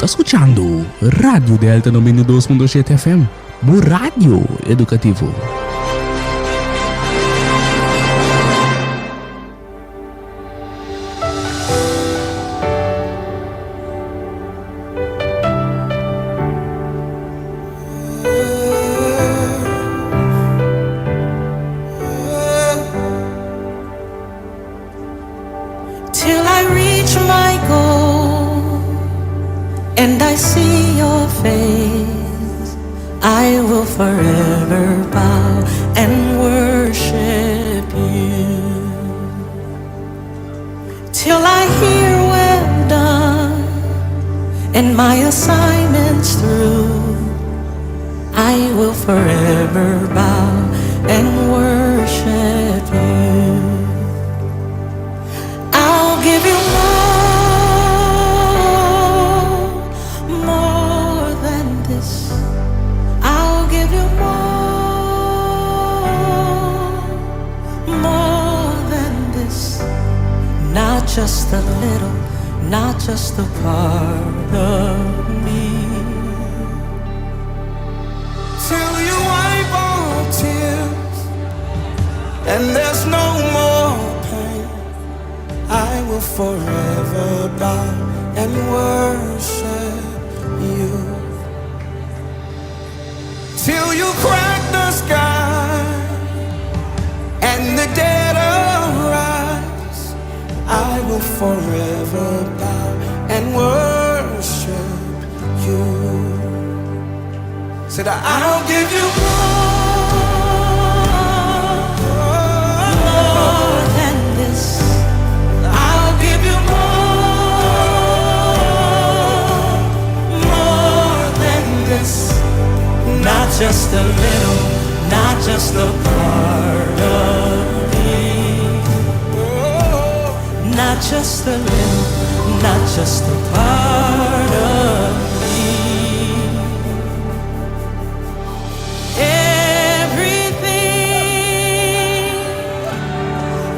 ta skuchando Radio Delta 92.7 FM, bo radio edukativo. Till I reach my goal and I see your face, I will forever bow and worship you. Till I hear well done and my assignment's through, I will forever bow and worship you. I'll give you more, more than this. I'll give you more, more than this. Not just a little, not just a part of me. Till you wipe all tears and there's no more pain, I will forever bow and worship you. Till you crack the sky and the dead arise, I will forever bow and worship you. Said I'll give you more, more than this. I'll give you more, more than this. Not just a little, not just a part of me. Not just a little, not just a part of me. Everything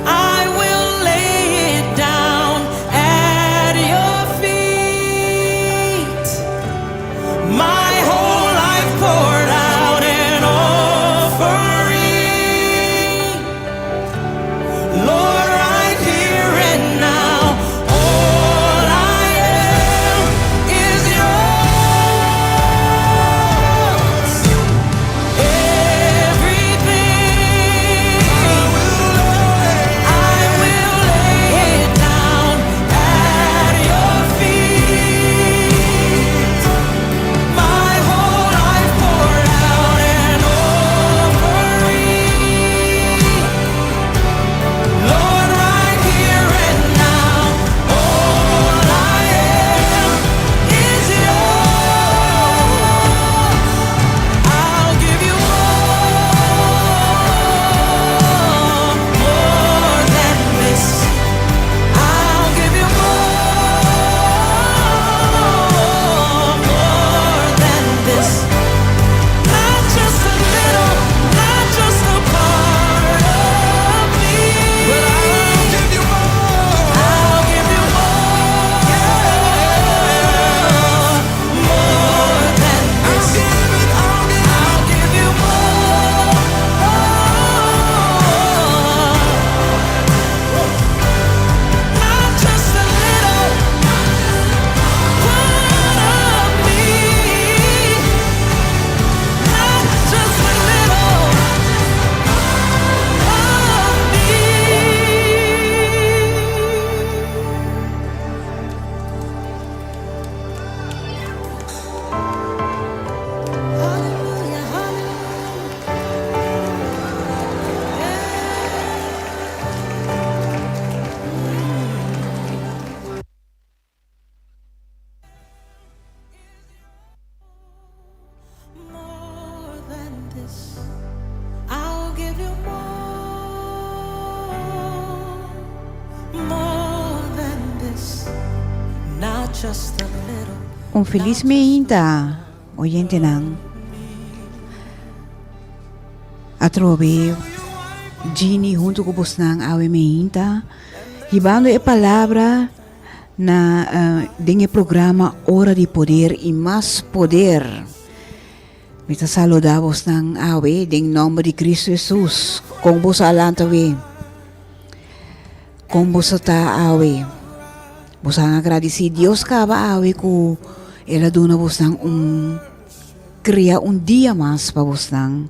I will lay it down at your feet. My whole life poured out an offering. Lord, right here and now, all I am is yours. Everything I will lay it down at your feet. My whole life poured out an offering. Lord, right here and now, all I am is yours. I'll give you more, more than this. I'll give you more, more than this. Not just a little, not just a part of me. But I'll give you more. I'll give you more, more than I'll this. give it, I'll give it. I'll give you more. Not just a little part of me. Not just a little of me. Hallelujah, hallelujah. More than this, I'll give you more, more than this. Not just a little. Un felis meinta, oyentenan. Atrobe Jeannie hunto ku bosnan awe meinta, hibando e palabra. na den e programa Ora di Poder y Mas Poder. Mi ta saluda bosnan awe den nomber di Cristo Jesus. Con boso a lanta awe? Con boso ta awe? Boso a agradeci Dios caba awe cu El a duna bosnan un cria un dia mas pa bosnan.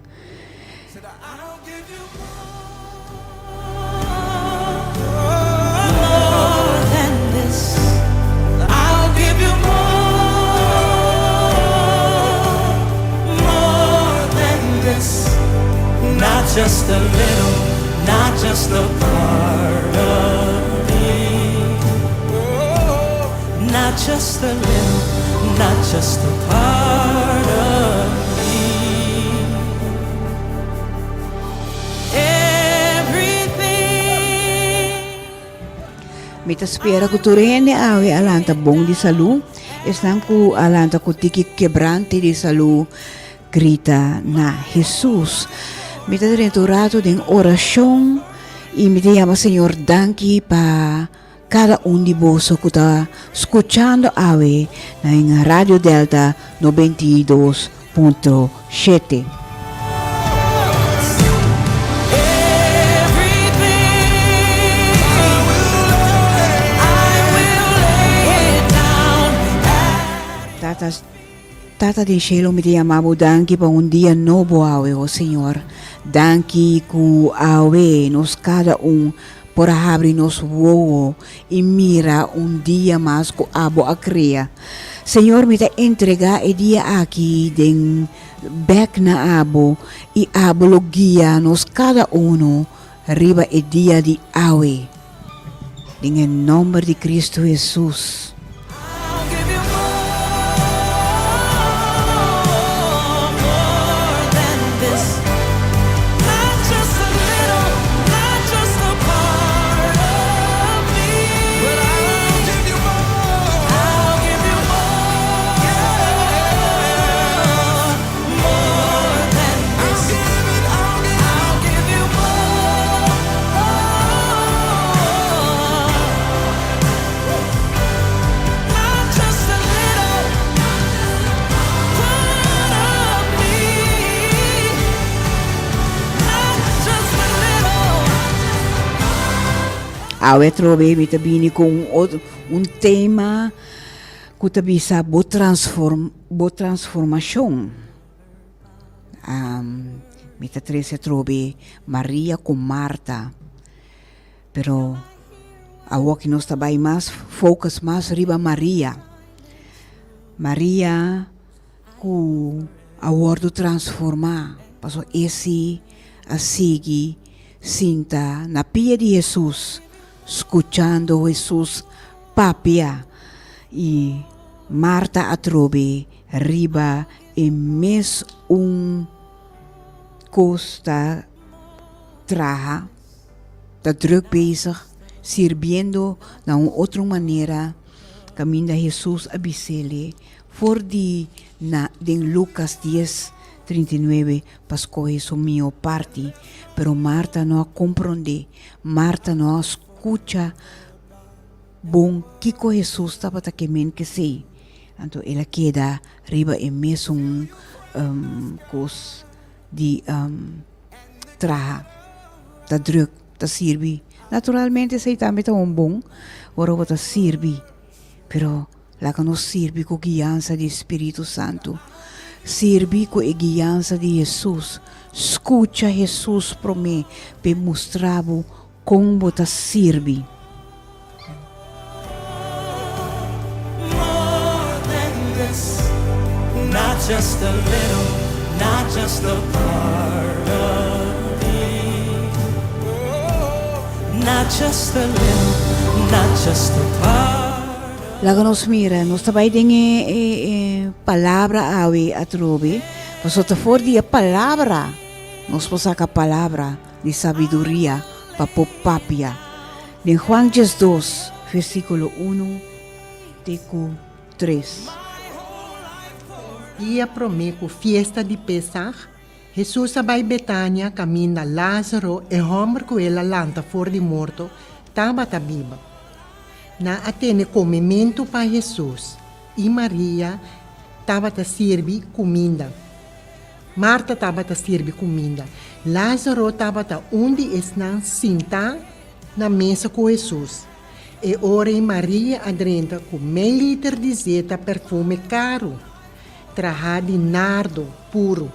Mi ta spera ku tur hende awe a lanta bon di salú. Esnan ku a lanta ku tiki kebrante di salú, grita na Hesus. Mi ta drenta un ratu den orashon i mi ta yama Señor danki pa kada un di boso ku ta skuchando awe na Radio Delta 92.7. Tata, Tata den shelo mi ta yama bo danki pa un dia nobo awe, o Señor. Danki ku awe nos kada un por a habri nos wowo i mira un dia mas ku abo a krea. Señor, mi ta entregá e dia aki den bek na abo i abo lo guia nos kada uno riba e dia di awe. Den e nomber di Cristo Jesus. Awe atrobe mi ta bini ku un otro un tema ku ta bisa bo transform bo transformashon. Mi ta trese atrobe Maria ku Marta, pero awoki nos ta bai mas focus mas riba Maria. Maria ku a wordo transforma pasobra e si a sigui sinta na pia di Hesus skuchando Hesus papia i Marta atrobe riba E mes un kos ta traha, ta druk bezig sirbiendo na un otro manera kaminda Hesus a bis'ele for di na den Lukas dies, 39 pa skohe su mihó parti. Pero Marta no a komprondé, Marta no a skucha bon kiko Hesus tabata ke men kesei. Anto el a keda riba e mesun kos di traha, ta druk, ta sirbi. Naturalmente esei tambe ta un bon ora bo ta sirbi, pero laga nos sirbi ku guiansa di Spiritu Santu, sirbi ku e guiansa di Hesus. Skucha Hesus promé p'e mustra bo Kon bo ta sirbi? Laga nos mira, nos ta bai den e palabra awe atrobe, pasobra ta for di e palabra nos por saka palabra. Di sabiduria pa por papia. Den Juan 12, versíkulo unu te ku tres. Dia promé ku fiesta di Pésag, Hesus a bai Betania kaminda Lázaro, e hòmber ku el a lanta for di morto, tabata biba. Nan a tene komementu pa Hesus, i Maria tabata sirbi kuminda. Marta tabata sirbi kuminda. Lázaro tabata un di esnan sintá na mesa ku Hesus. E ora ei Maria a drenta ku mei liter di zeta perfume karu, trahá di nardo puru,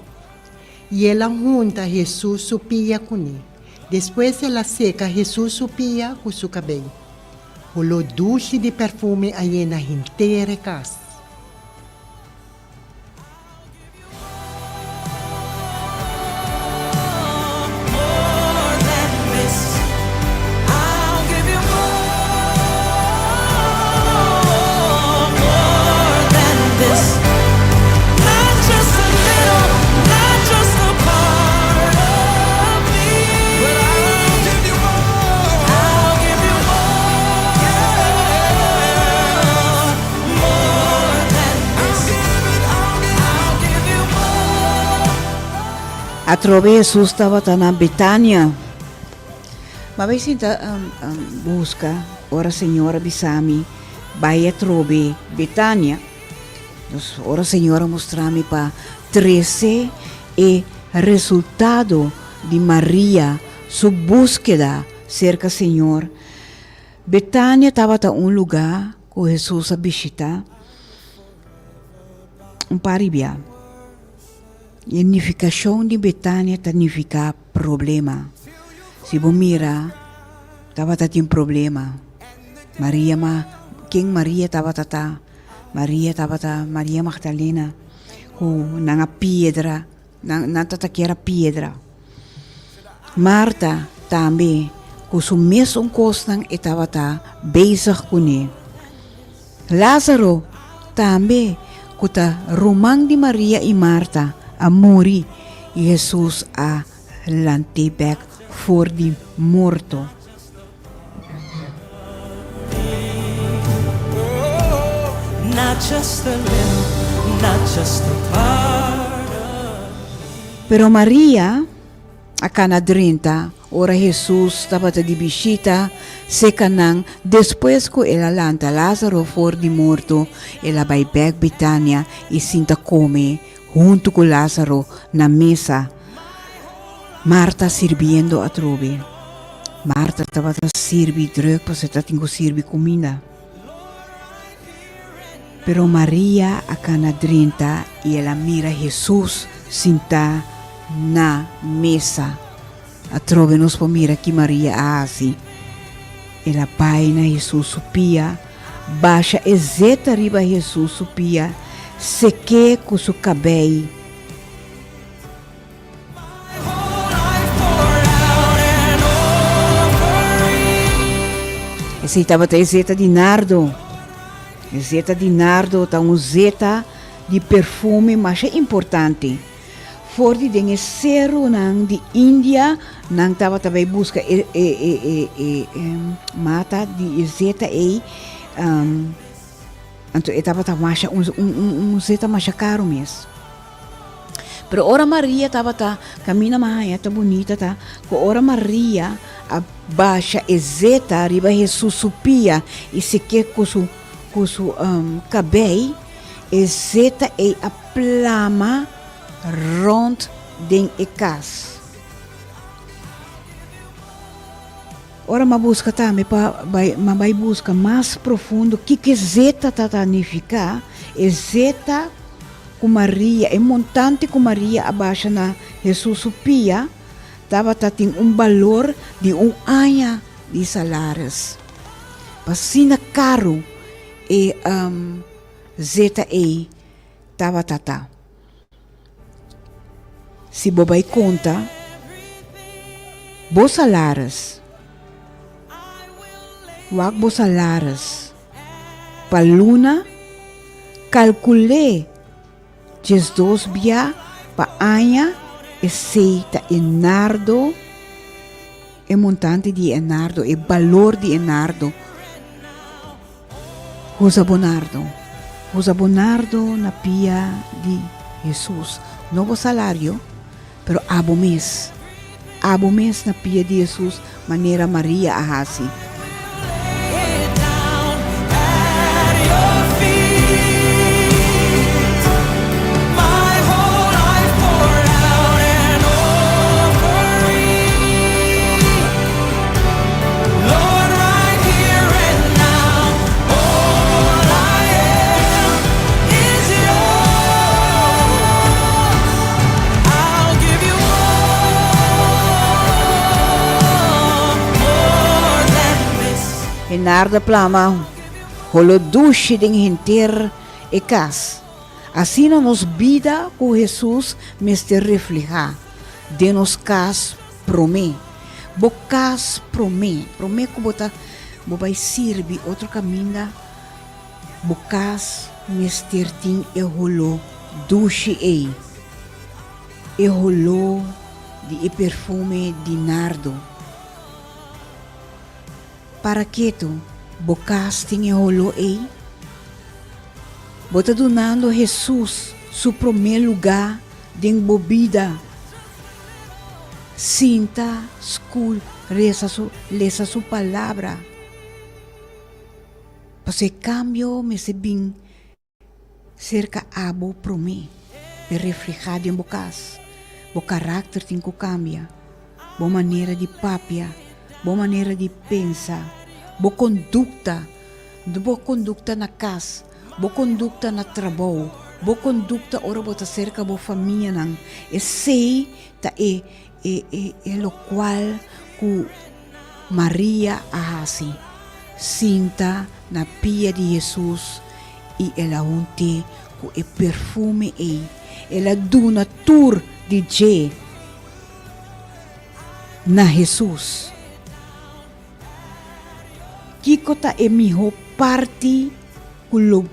i el a hunta Hesus su pia kuné. Despues el a seka Hesus su pia ku su kabei. Holó dushi di perfume a yena henter e kas. Atrobe Hesus tabata na Betania. Ma bai sinta buska ora Señor a bisa mi bai atrobe Betania. Dus ora Señor a mustra mi pa trese e resultado di Maria su búskeda serka Señor. Betania tabata un lugá ku Hesus a bishitá un par di bia. E nifikashon di Betania ta nifiká problema. Si bo mira, tabata tin problema. Maria ma, ken Maria tabata ta? Maria tabata Maria Magdalena ku nan a piedra, nan nan tata kier a piedra. Marta tambe ku su mesun kosnan e tabata bezig kuné. Lázaro tambe ku ta ruman di Maria i Marta a muri i Hesus a lant'é bèk for di morto. Pero Maria a kana drenta ora Hesus tabata di bishita seka nan despues ku el a lanta Lázaro for di morto. El a bai bèk Betania i sinta kome huntu ku Lázaro na mesa. Marta sirbiendo atrobe. Marta tabata sirbi drùk pasobra e tabatin ku sirbi kuminda. Pero Maria a kana drenta i el a mira Hesus sintá na mesa. Atrobe nos por mira ki Maria a hasi. El a bai na Hesus su pia, basha e zeta riba Hesus su pia, sek'é ku su kabei. Esei tabata e zeta di nardo. E zeta di nardo ta un zeta di perfume masha importante. For di den e serunan di India nan tabata bai buska e e e e e mata di e zeta ei. Anto e tabata masha un un un zeta masha karu mes. Pero ora Maria tabata camina ma haña ta bunita ta cu ora Maria a basha e zeta riba Hesus su pia y seké cu su cu su cabey, e zeta ey a plama rond den e cas. Ora m'a busca tambe pa bai m'a bai busca mas profundo kiko e zeta ta ta nifica, e zeta ku Maria, e montante ku Maria a basha na Hesus su pia tabata tin un balor di un aña di salaris. Pa asina karu e zeta ei tabata ta. Si bo bai konta bo salaris, wak bo salaris pa luna, kalkul'é 12 bia pa aña, esei ta e nardo, e montante di e nardo, e balor di e nardo. Usa bo nardo. Usa bo nardo na pia di Hesus. No bo salario, pero abo mes. Abo mes na pia di Hesus manera Maria a hasi. E nardo a plama holo dushi den henter e kas. Asina nos bida ku Hesus mester reflehá den nos kas promé. Bo kas promé. Promé ku bo ta bo bai sirbi otro kaminda, bo kas mester tin e holó dushi ei, e holó di e perfume di nardo. Para ketu, bo kas tin e holó ei? Bo ta dunando Hesus su promé lugá den bo bida? Sinta, skul, resa su, lesa su palabra. Pasobra e kambio mester bin Serka abo promé e reflehá den bo kas. Bo karakter tin ku kambia, bo manera di papia, bo manera di pensa, bo kondukta, bo kondukta na kas, bo kondukta na trabou, bo kondukta ora bo ta serka bo famianan. Esei ta e e e lokual ku Maria a hasi, sinta na pia di Hesus i el a hunt'é ku e perfume ei. El a duna tur di dje na Hesus. Kiko ta e mihó parti ku lo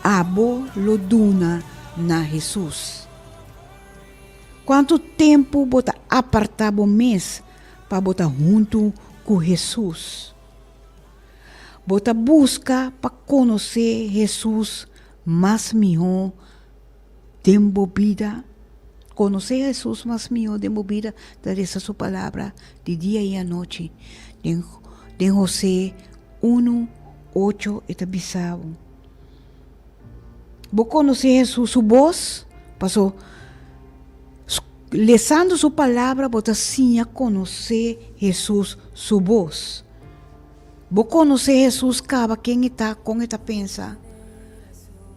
abo lo duna na Hesus? Kuantu tempu bo ta apartá bo mes pa bo ta huntu ku Hesus? Bo ta buska pa konosé Hesus mas mihó den bo bida? Konosé Hesus mas mihó den bo bida ta resa su palabra di dia i anochi. Den den Hosé unu, ocho e ta bisa bo. Bo konosé Hesus su bos? Paso lesando su palabra bo ta siña konosé Hesus su bos. Bo konosé Hesus kaba ken e ta, kon e ta pensa,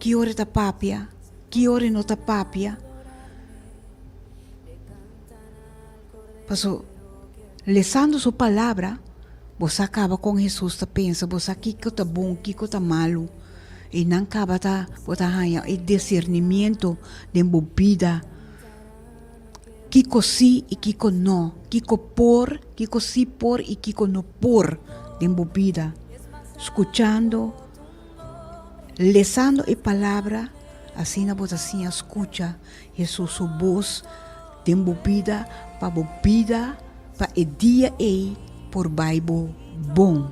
ki ora e ta papia, ki ora e no ta papia. Paso, lesando su palabra, bo sa kaba kon Hesus ta pensa, bo sa kiko ta bon, kiko ta malu. I nan kaba ta, bo ta haña e disernimiento den bo bida, kiko si i kiko no, kiko por, kiko si por i kiko no por den bo bida. Skuchando, lesando e palabra, asina bo ta siña skucha Hesus su bos den bo bida pa bo bida pa e dia ei por bai bo bon.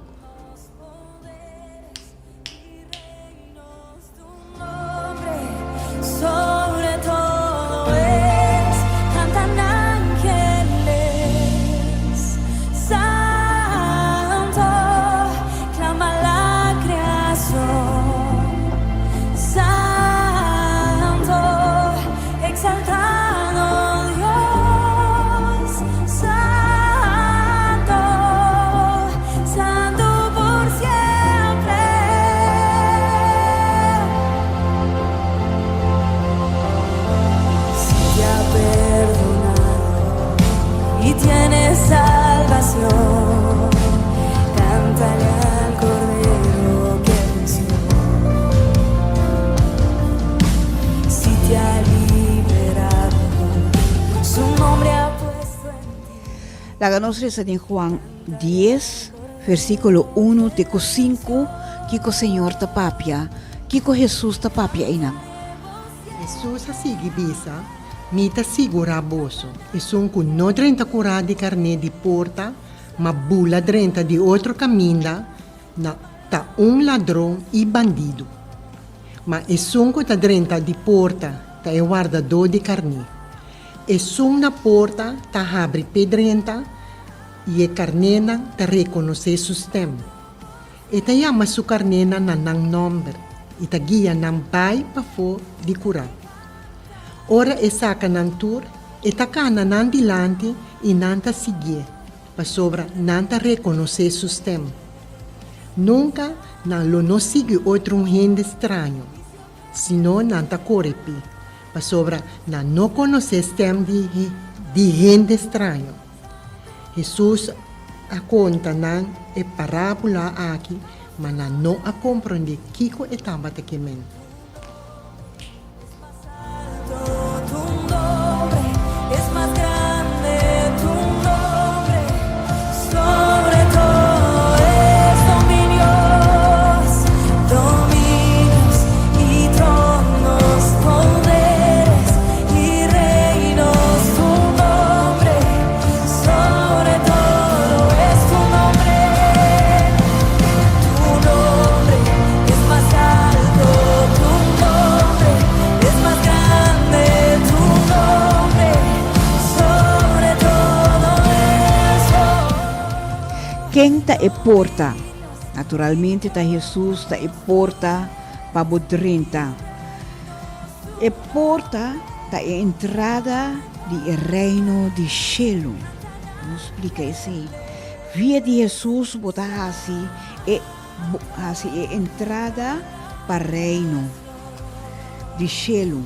Laga nos resa den Juan dies, versíkulo unu te ku sinku, kiko Señor ta papia, kiko Hesus ta papia einan. Hesus a sigui bisa, Mi ta sigurá boso, esun ku no drenta kurá di karné di porta, ma bula drenta di otro kaminda, na ta un ladron i bandidu. Ma esun ku ta drenta di porta ta e wardadó di karné. Esun na porta ta habri p'e drenta i e karnénan ta rekonosé su stèm. E ta yama su karnénan na nan nòmber i ta guia nan bai pafó di kurá. Ora e saka nan tur, e ta kana nan dilanti i nan ta siguié, pasobra nan ta rekonosé su stèm. Nunka nan lo no sigui otro un hende straño, sino nan ta kore p'e, pasobra nan no konosé stèm di di hende straño. Hesus a konta nan e parábula aki. Ma nan no a komprondé kiko e tabata ke men. Ken ta e porta? Naturalmente ta Hesus ta e porta pa bo drenta. E porta ta e entrada di e Reino di shelu. Nos splika esei. Via di Hesus bo ta hasi e hasi e entrada pa Reino di shelu.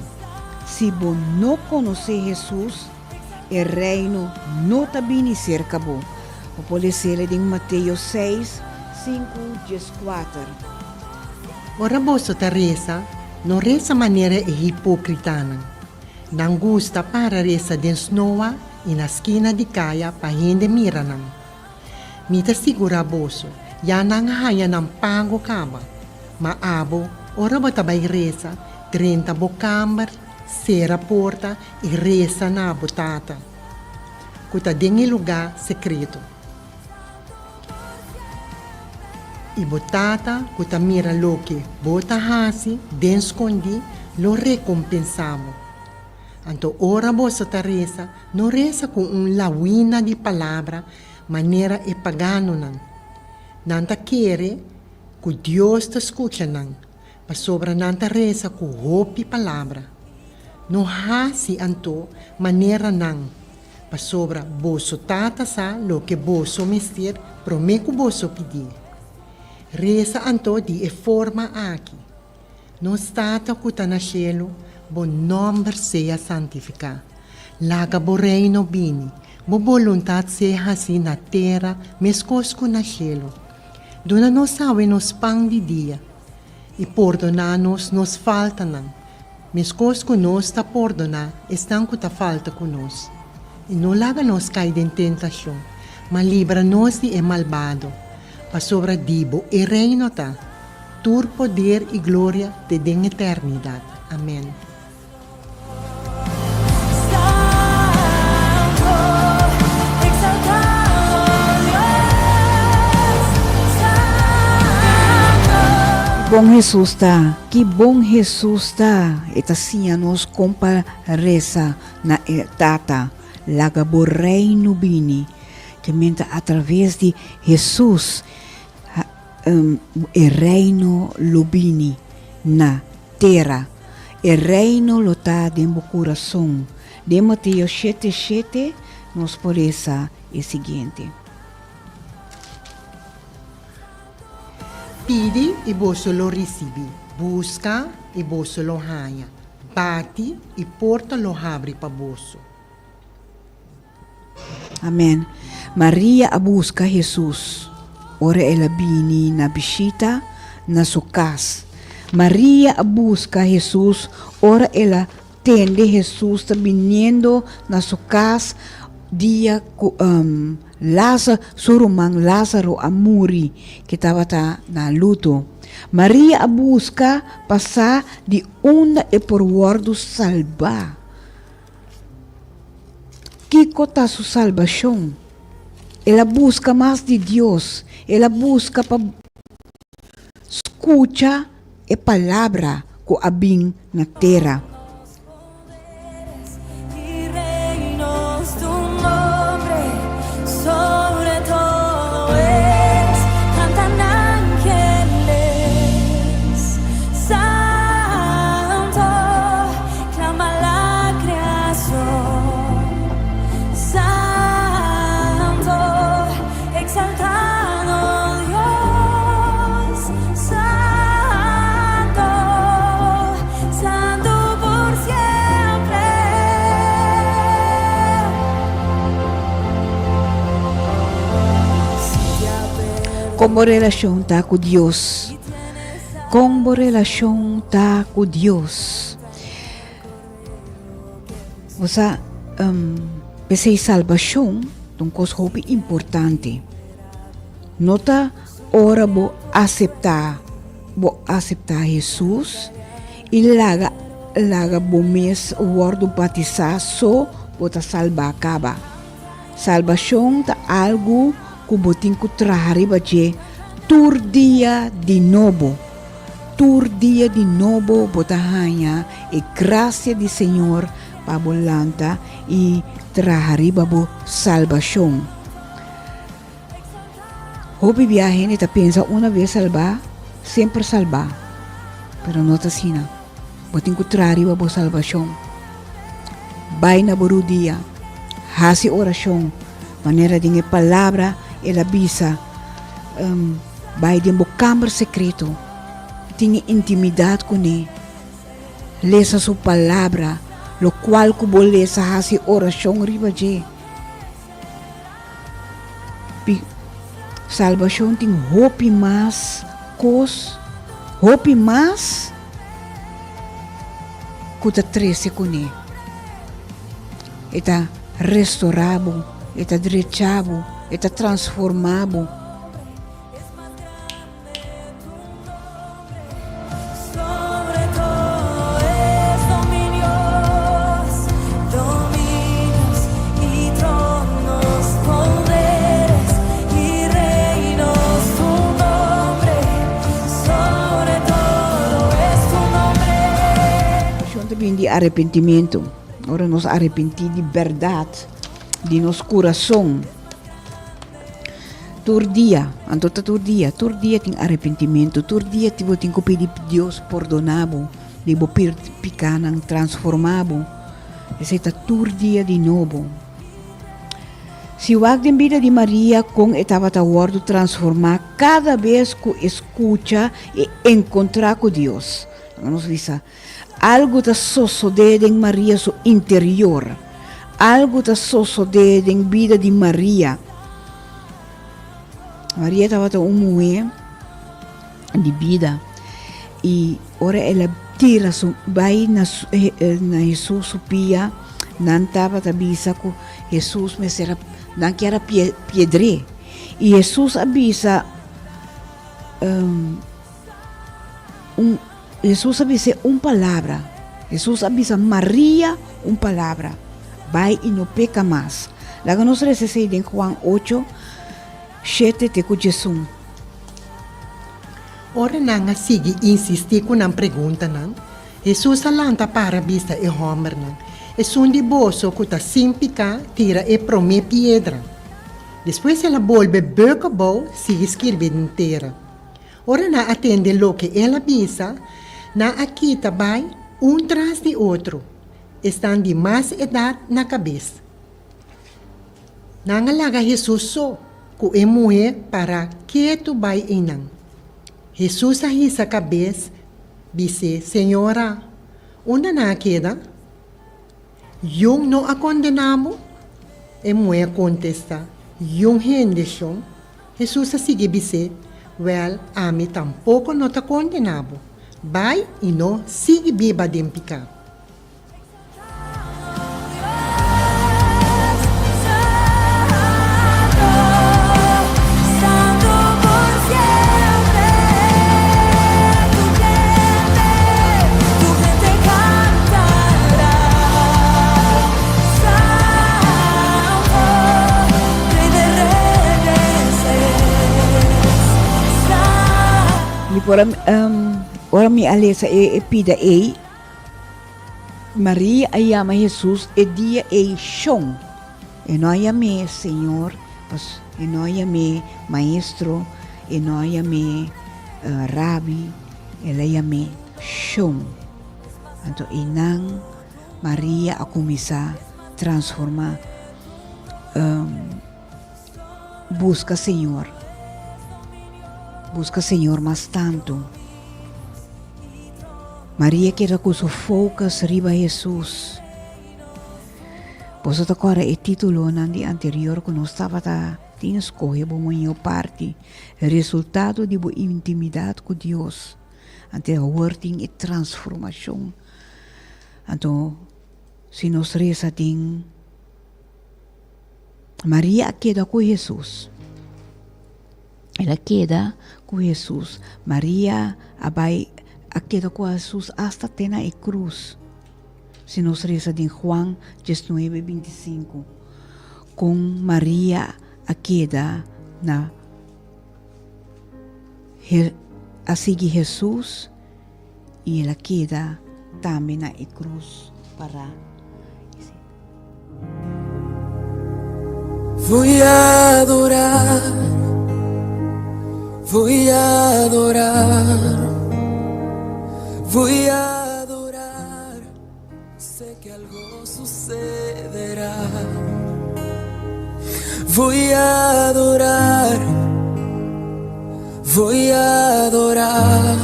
Si bo no konosé Hesus, e Reino no ta bini serka bo. Bo por les'el den Mateo seis, sinku, dieskuater. Ora boso ta resa, no resa manera e hipókritanan. Nan gusta para resa den snoa i na skina di kaya pa hende mira nan. Mi ta sigurá boso, ya nan a haña nan pago kaba. Ma abo, ora bo ta bai resa, drenta bo kamber, sera porta i resa na bo Tata, ku ta den e lugá sekreto. I bo Tata ku ta mira loke bo ta hasi den skondí lo rekompensá bo. Anto ora boso ta resa, no resa ku un lawina di palabra manera e paganonan. Nan ta kere ku Dios ta skucha nan, pasobra nan ta resa ku hopi palabra. No hasi anto manera nan, pasobra boso Tata sa loke boso mester promé ku boso pidié. Resa anto di e forma aki, Nos Tata ku ta na shelu, bo nòmber sea santifiká. Laga bo Reino bini. Bo boluntat sea hasí na tera meskos ku na shelu. Duna nos awe nos pan di dia, i pordoná nos nos faltanan, meskos ku nos ta pordoná esnan ku ta falta ku nos. I no laga nos kai den tentashon, ma libra nos di e malbado, pasobra di bo e Reino ta, tur poder i gloria te den eternidat. Amèn. Ki bon Hesus ta! Ki bon Hesus ta! E ta siña nos kon pa resa na e Tata, Laga bo Reino bini. Ke men ta atraves di Hesus e Reino lo bini na tera. E Reino lo ta den bo kurason. Den Mateo shete shete nos por lesa e siguiente. Pidi i boso lo risibí, buska i boso lo haña, bati i porta lo habri pa boso. Amen. Maria a buska Hesus ora el a bini na bishita na su kas. Maria a buska Hesus ora el a tende Hesus ta biniendo na su kas dia ku Lázaro, su ruman Lázaro a muri, ke tabata na luto. Maria a buska pa sa di unda e por wòrdu salbá. Kiko ta su salbashon? El a buska mas di Dios. El a buska pa skucha e palabra ku a bin na tera. Kon bo relashon ta ku Dios? Kon bo relashon ta ku Dios? Bo sa, p'esei salbashon ta un kos hopi importante. No ta ora bo aseptá bo aseptá Hesus i laga laga bo mes wòrdu batisá so bo ta salbá kaba. Salbashon ta algu ku bo tin ku traha riba dje tur dia di nobo. Tur dia di nobo bo ta haña e grasia di Señor pa bo lanta i traha riba bo salbashon. Hopi bia hende ta pensa una bes salbá, semper salbá. Pero no ta asina. Bo tin ku traha riba bo salbashon. Bai na bo rudia, hasi orashon, manera den e palabra el a bisa, Bai den bo kamber sekreto, tin e intimidat kuné, lesa su palabra, lokual ku bo lesa hasi orashon riba dje. Pi salbashon tin hopi mas kos, hopi mas ku ta trese kuné. E ta restorá bo, e ta drecha bo, e ta transformá bo. Salbashon ta bini di arepentimentu. Ora nos arepentí di bèrdat, di nos kurason. Tur dia, anto ta tur dia, tur dia tin arepentimentu, tur dia bo tin ku pidi Dios pordona bo di bo pikanan, transforma bo. Esei ta tur dia di nobo. Si wak den bida di Maria kon e tabata wòrdu transformá kada bes ku e skucha i enkontrá ku Dios. Laga nos bisa, algu ta sosodé den Maria su interior. Algu ta sosodé den bida di Maria. Maria tabata un muhé di bida i ora el a tira su bai na na Hesus su pia, nan tabata bisa ku Hesus mester a nan kier a piedr'é. I Hesus a bisa. Un, Hesus a bis'é un palabra. Hesus a bisa Maria un palabra, Bai i no peka mas. Laga nos resa esei den Juan ocho, shete te ku djesun. Ora nan a sigui insistí ku nan preguntanan, Hesus a lanta para bisa e hòmbernan, Esun di boso ku ta sin piká, tira e promé piedra. Despues el a bolbe bek abou sigui skirbi den tera. Ora nan a tende loke el a bisa, nan a kita bai un tras di otro, esnan di mas edat na kabes. Nan a laga Hesus so ku e muhé pará ketu bai einan. Hesus a hisa kabes bis'é, Señora, unda nan a keda? Yun no a kondená bo? E muhé a kontestá, Yun hende, shon. Hesus a sigui bis'é, Wèl, ami tampoko no ta kondená bo. Bai i no sigui biba den piká. Mi por a ora mi a lesa e pida ei, Maria a yama Hesus e dia ei Shon. E no a yam'é Señor, pas e no a yam'é Maestro, e no a yam'é Rabi, el a yam'é Shon. Anto einan Maria a kuminsá transformá, buska Señor, buska Señor mas tantu. Maria keda ku su focus riba Hesus. Boso ta kòrda e títulonan di anterior ku nos tabata tin? Skohe bo mihó parti, Resultado di bo intimidat ku Dios. Anto awor tin e transformashon. Anto si nos resa den Maria a keda ku Hesus. El a keda ku Hesus. Maria a bai a keda ku Hesus asta te na e krus. Si nos resa den Juan diesnuebe bintisinku, kon Maria a keda na a sigui Hesus i el a keda tambe na e krus pará. Voy a adorar, voy a adorar, voy a adorar, sé que algo sucederá. Voy a adorar, voy a adorar,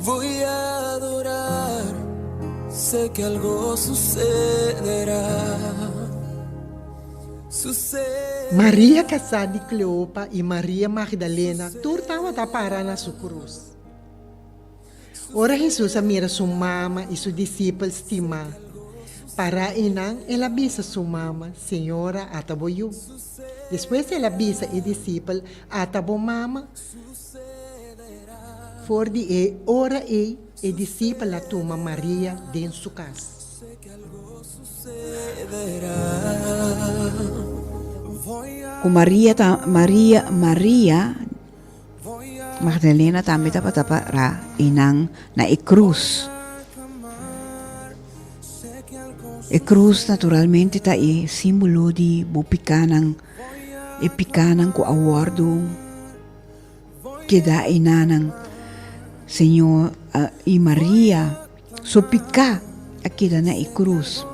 voy a adorar, sé que algo sucederá. Sucederá. Maria kasá di Cleopa i Maria Magdalena tur tabata para na su krus. Ora Hesus a mira su mama i su disipel stimá pará einan, el a bisa su mama, Señora, ata bo yu. Despues el a bisa e disipel, Ata bo mama. For di e ora ei, e disipel a tuma Maria den su kas. Ku Maria ta Maria Maria Magdalena tambe tabata pará einan na e krus. E krus naturalmente ta e símbolo di bo pikánan, e pikánan ku a wòrdu keda einanan. Señor i Maria su piká a keda na e krus.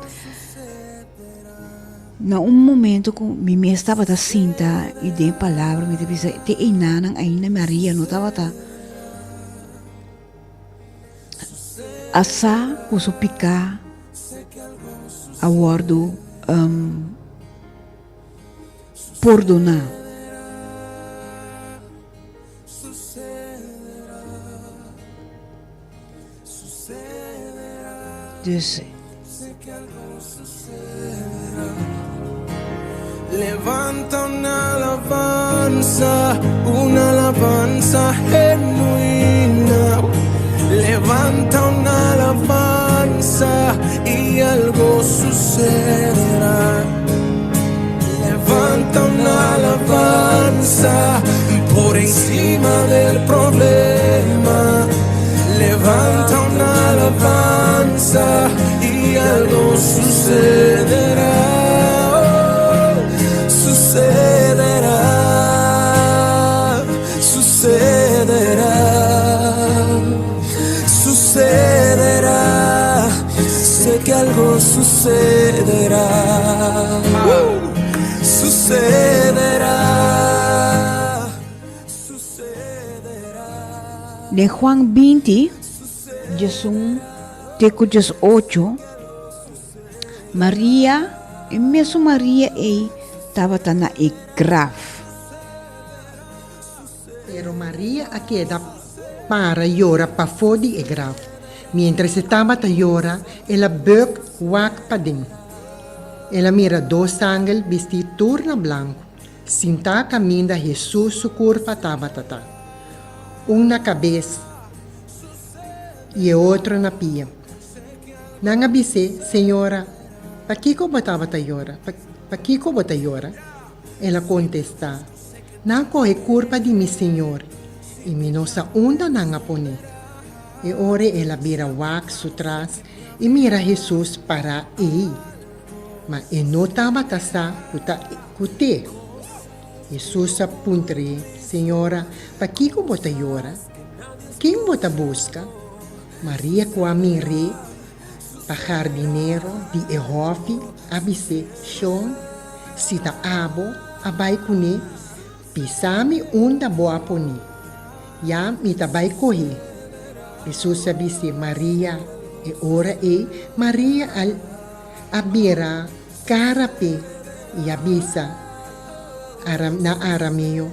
Na un momento ku mi mes tabata sinta i den palabra mi ta bisa te einanan ainda Maria no tabata a sa ku su piká a wòrdu pordoná. Dus. Levanta un alabanza, un alabanza genuina. Levanta un alabanza y algo sucederá. Levanta un alabanza por encima del problema. Levanta un alabanza y algo sucederá. Oh, sucederá. Sucederá. Sucederá. Sé que algo sucederá. Sucederá. Sucederá. Den Juan binti, diesun te ku diesocho, Maria, e mesun Maria ei tabata na e graf. Pero Maria a keda para yora pafó di e graf. Miéntras e tabata yora, el a bùk wak paden. El a mira dos angel bistí tur na blanku, sintá kaminda Hesus su kurpa tabata ta, un na kabes i e otro na pia. Nan a bis'é, Señora, pakiko bo tabata yora? Pakiko bo ta yora? El a kontestá, Nan a kohe kurpa di mi Señor, i mi no sa unda nan a pon'é. E ora el a bira wak su tras i mira Hesus pará ei, ma e no tabata sa ku ta ku t'e. Hesus a puntr'é, Señora, pakiko bo ta yora? Ken bo ta buska? Maria ku a mir'é pa hardinero di e hòfi a bis'é, Shon, si ta abo a bai kuné, bisa mi unda bo a poné, ya mi ta bai kohé. Hesus a bis'é, Maria. E ora ei Maria a. a bira kara p'e i a bisa na arameo,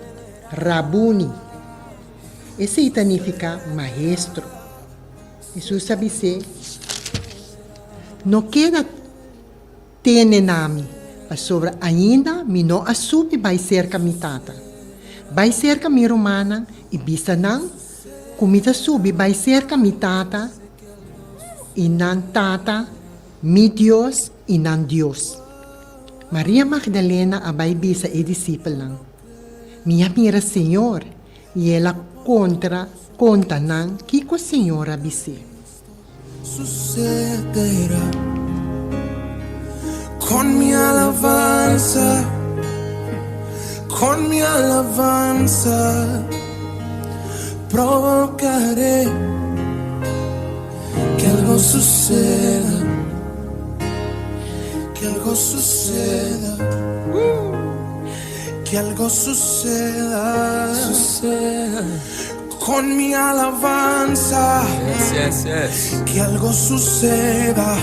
Rabuni! Esei ta nifiká Maestro. Hesus a bis'é, No keda tene na mi, pasobra ainda mi no a subi bai serka mi Tata. Bai serka mi rumannan i bisa nan ku mi ta subi bai serka mi Tata i nan Tata, mi Dios i nan Dios. Maria Magdalena a bai bisa e disipelnan, Mi a mira Señor! I el a kontra konta nan kiko Señor a bis'é. Sucederá con mi alabanza, con mi alabanza provocaré que algo suceda, que algo suceda, que algo suceda, suceda. Con mi alabanza, Yes, yes, yes. que algo suceda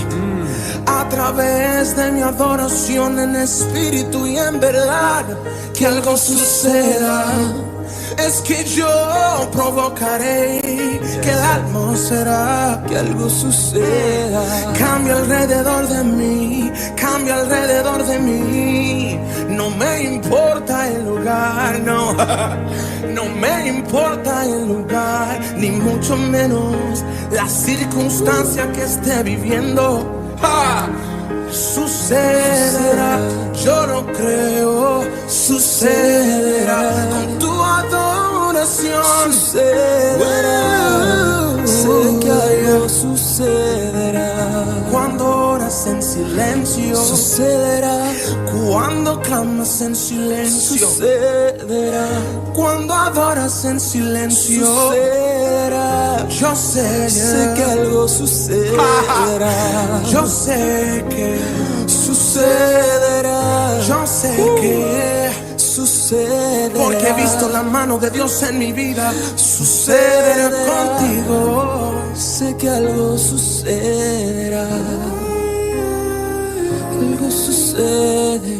a través de mi adoración en espíritu y en verdad, que algo suceda. Es que yo provocaré que la atmósfera, Que algo suceda. cambie alrededor de mí, cambie alrededor de mí. No me importa el lugar, no. No me importa el lugar, ni mucho menos la circunstancia que esté viviendo. ¡Ja! Sucederá, yo no creo, sucederá con tu adoración. Sucederá. Sé que algo sucederá. Cuando oras en silencio, Sucederá. cuando clamas en silencio, Sucederá. cuando adoras en silencio, Sucederá. yo sé, Sé que algo sucederá. yo sé que, Sucederá. yo sé que, Sucederá. porque he visto la mano de Dios en mi vida, sucederá contigo. Sé que algo sucederá. Algo sucede.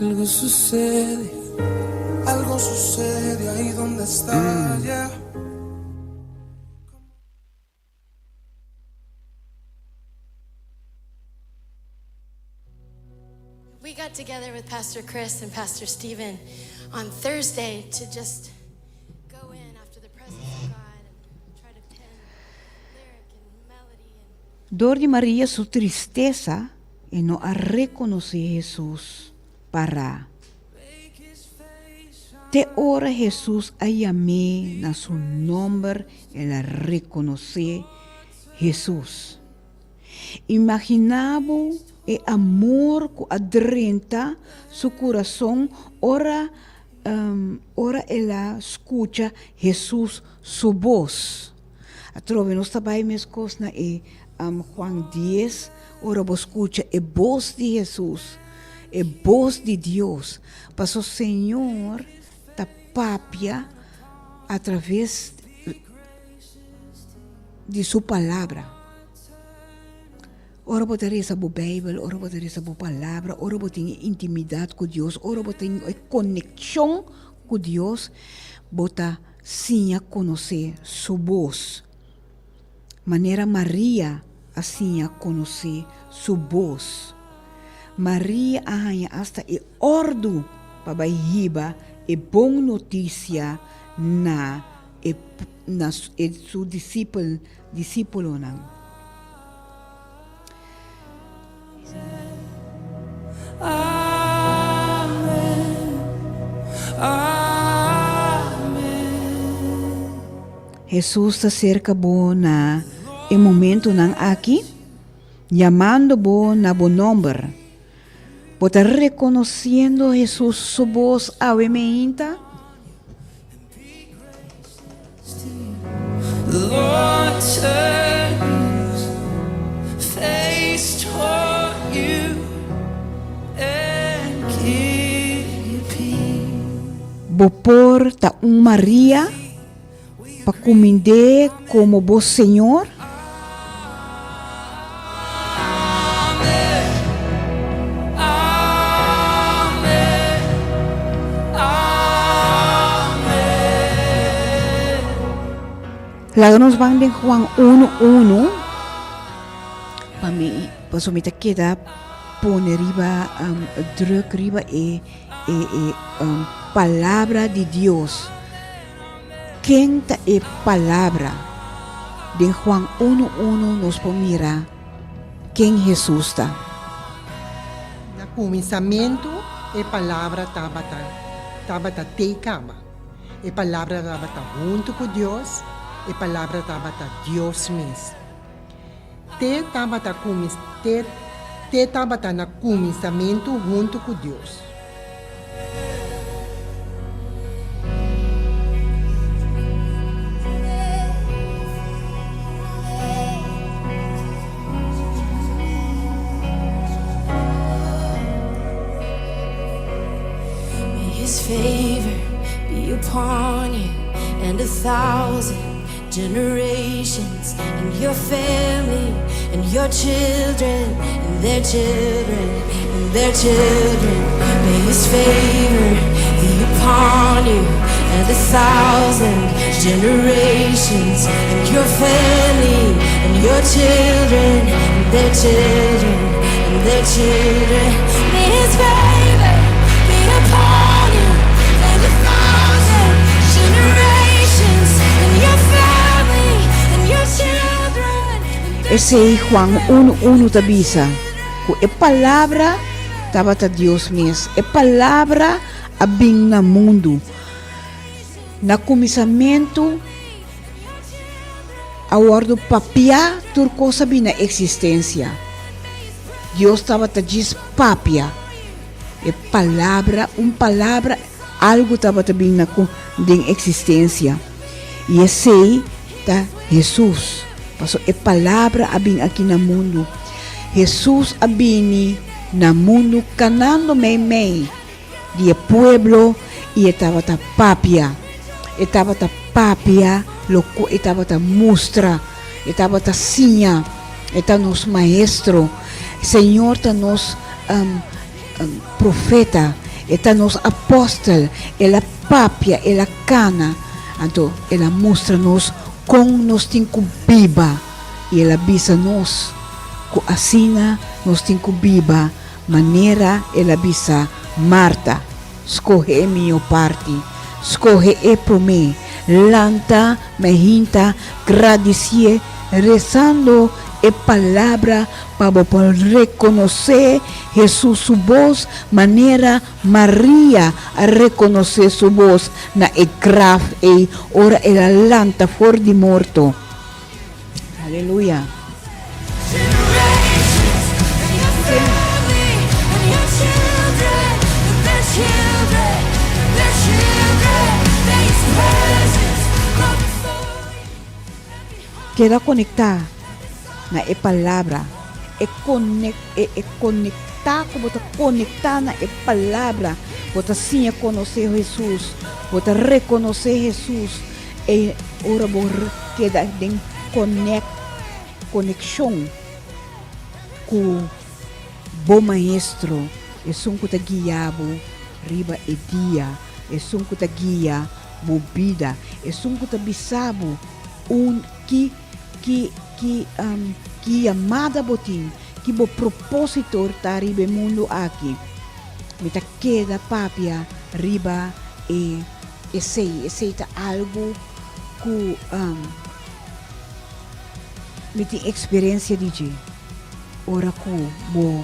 Algo sucede. Algo sucede ahí donde está, yeah. We got together with Pastor Chris and Pastor Stephen on Thursday to just go in after the presence of God and try to pen lyric and melody and Dor di Maria su tristesa e no a rekonosé Hesus pará. Te ora Hesus a yam'é na su nòmber el a rekonosé Hesus. Imaginá bo e amor ku a drenta su kurason ora ora el a skucha Hesus su bos. Atrobe nos ta bai meskos na e Juan dies, ora bo skucha e bos di Hesus, e bos di Dios, paso Señor ta papia atraves di su palabra. Ora bo ta resa bo Bijbel, ora bo ta resa bo palabra, ora bo tin e intimidat ku Dios, ora bo tin e konekshon ku Dios, bo ta siña konosé su bos. Manera Maria a siña konosé su bos. Maria a haña asta e òrdu pa bai hiba e bon notisia na e na e su disipel disípulonan. Hesus ta serka bo na e momentunan aki, yamando bo na bo nòmber. Bo ta rekonosiendo Hesus su bos awe meinta? Bo por ta un Maria pa kumind'é komo bo Señor? Laga nos ban den Juan 1, 1. Pa mi, paso mi ta keda pone riba um, druk riba e, e, e um, palabra di Dios. Ken ta e palabra? Den Juan 1, 1 nos por mira ken Hesus ta. Na kuminsamentu e palabra tabata, tabata tei kaba. E Palabra tabata huntu ku Dios, e Palabra tabata Dios mes. Te tabata kumis te te tabata na kuminsamentu huntu ku Dios. May his favor be upon you and a thousand generations and your family and your children and their children and their children. May his favor be upon you and a thousand generations and your family and your children and their children and their children. May his favor be upon you and a thousand generations and your family and your children and their Esei Juan unu unu ta bisa, ku e Palabra tabata Dios mes. E Palabra a bin na mundu. Na kuminsamentu a wòrdu papiá tur kos a bin na eksistensia. Dios tabata djis papia. E palabra, un palabra, algu tabata bin na ku den eksistensia. I esei ta Hesus. Pasobra e palabra a bin aki na mundu. Hesus a bini na mundu kanando meimei di e pueblo i e tabata papia. E tabata papia lo ku e tabata mustra, e tabata siña. E ta nos maestro. Señor ta nos profeta, e ta nos apòstel. El a papia, el a kana. Anto el a mustra nos kon nos tin ku biba i el a bisa nos ku asina nos tin ku biba. Manera el a bisa Marta, Skohe e mihó parti, skohe e promé, lanta mehinta, gradisié, rezando e palabra pa bo por rekonosé Hesus su bos manera Maria a rekonosé su bos na e graf ei ora el a lanta for di morto. Aleluya. Keda konektá na e Palabra. E e konektá ku bo ta konektá na e Palabra, bo ta siña konosé Hesus, bo ta rekonosé Hesus. E ora bo keda den connect, coneccion cu bo maestro, esun cu ta guia bo riba e dia, esun cu ta guia bo bida, esun cu ta bisa bo un ki ki ki ki yamada bo tin, ki bo proposito ta riba e mundo aki. Mi ta keda papia riba e. Esei, esei ta algu ku mi tin eksperensia di dje. Ora ku bo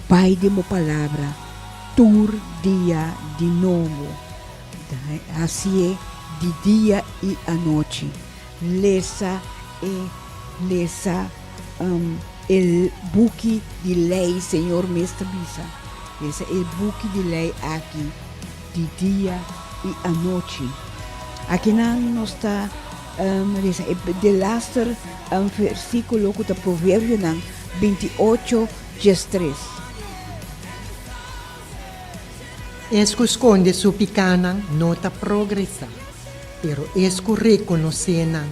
bai den bo palabra tur dia di nobo, hasié di dia i anochi. Lesa e, lesa e buki di lei, Señor mes ta bisa. Lesa e buki di lei aki. Di dia i anochi. Akinan nos ta resa e delaster versíkulo ku ta Proverbionan 28, 13. Es ku skonde su pikánan no ta progresá, pero es ku rekonosé nan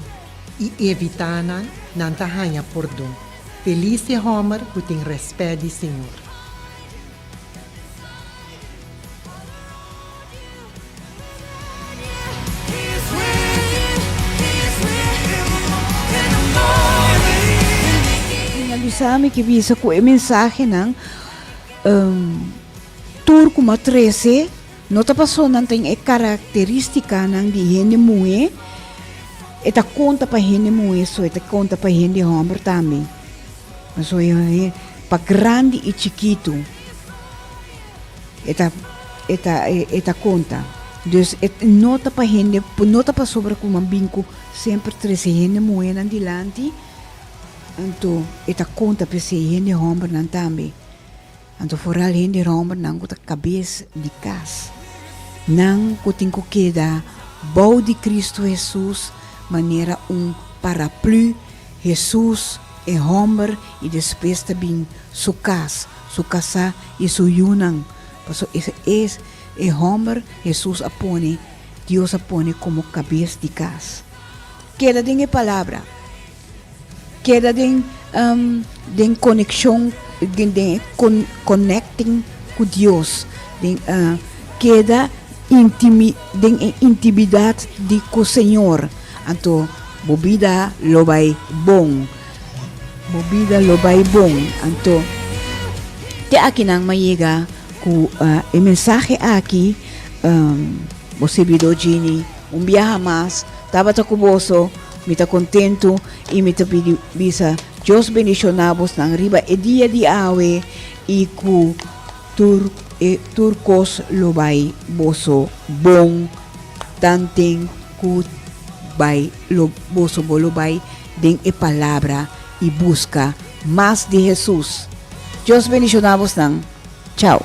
i evitá nan, nan ta haña pordon. Felis e hòmber ku tin rèspèt di Señor. finalisá mi ke bisa ku e mensahenan tur ku mi a trese no ta paso nan tin e karakterístikanan di hende muhé, e ta konta pa hende muhé so, e ta konta pa hende hòmber tambe. Paso pa grandi i chikitu e ta e ta e ta konta. Dus e no ta pa hende no ta pasobra ku nan bin ku semper trese hende muhénan dilanti, anto e ta konta p'esei hende hòmbernan tambe. Anto foral hende hòmbernan ku ta kabes di kas, nan ku tin ku keda bou di Kristu Hesus manera un paraplü, Hesus, e hòmber, i despues ta bin su kas, su kasá i su yunan, pasobra ese es e hòmber Hesus a pone, Dios a pone komo kabes di kas. Keda den e palabra. Keda den den konekshon, den den e connecting ku Dios, den keda intimi den e intimidat di ku Señor, anto bo bida lo bai bon, bo bida lo bai bon. Anto te akinan mi a yega ku e mensahe aki, bo sirbidó Jeanny un biaha mas tabata ku boso. Mi ta kontentu i mi ta pidi bisa Dios bendishoná bosnan riba e dia di awe i ku tur e tur kos lo bai boso bon tanten ku bai lo boso bo lo bai den e palabra i buska mas di Hesus. Dios bendishoná bosnan. Chao.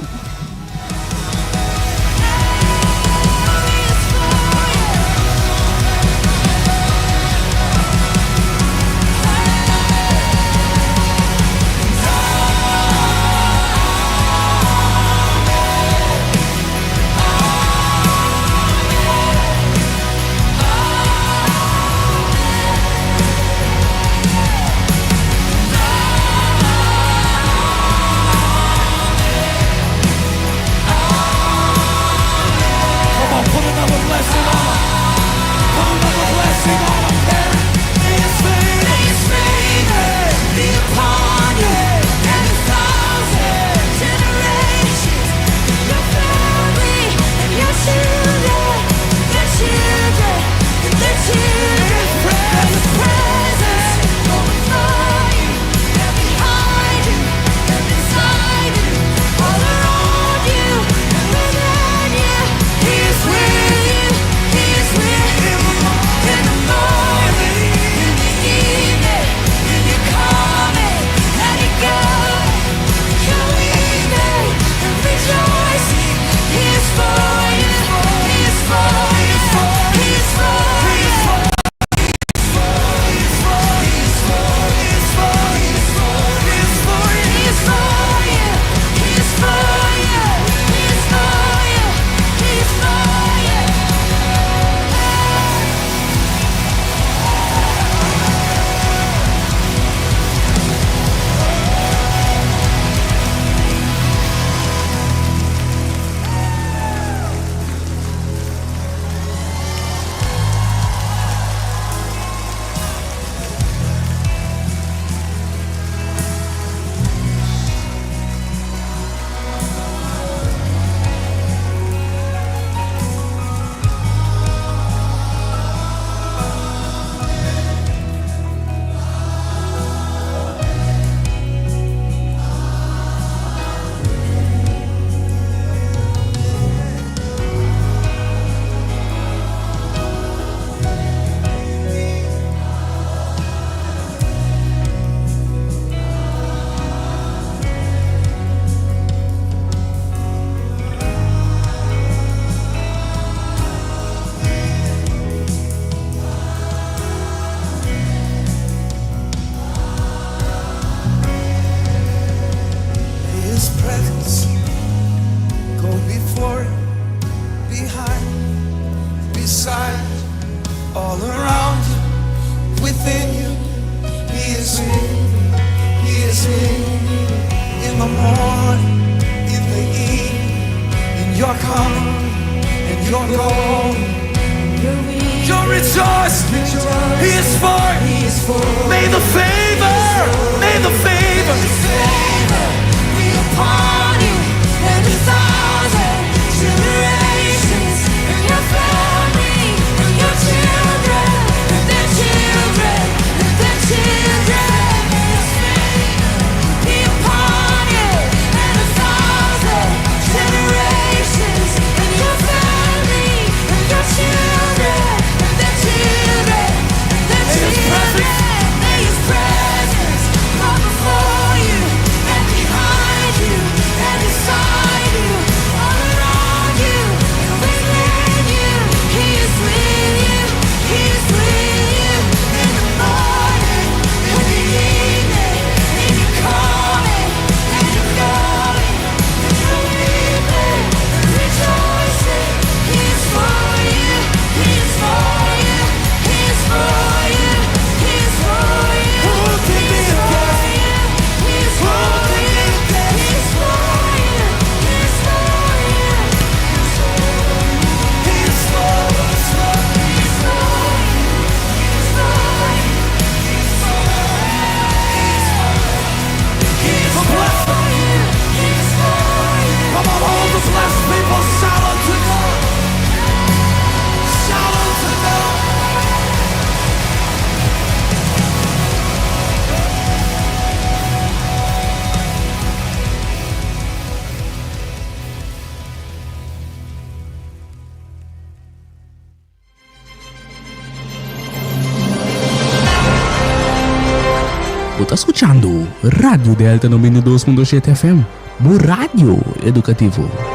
His presence go before you, behind, beside, all around you, within you. He is with you, He is with you in the morning, in the evening, in your coming, in your going. You're rejoicing. He is for you. May the favor, may the favor. upon you and a thousand generations and your family and your children and their children and their children. His favor be upon you and a thousand generations and your family and your children and their children and their children. May His presence go before you and behind you and beside you, all around you and within you. He is with you. He is with you in the morning, in the evening, in your coming and your going, and your weeping and rejoicing. He is for you. He is for you. He is for you. He is for you. Who can He be is for against? you. He is Who for can be you. against? He is for you. He is for you. He's for us. He is for you. He is for you. He's blessed. For you. He is for you. Come on, all the blessed people, shout unto God. Shout unto God. Bo ta skuchando Radio Delta 92.7 FM, bo radio edukativo.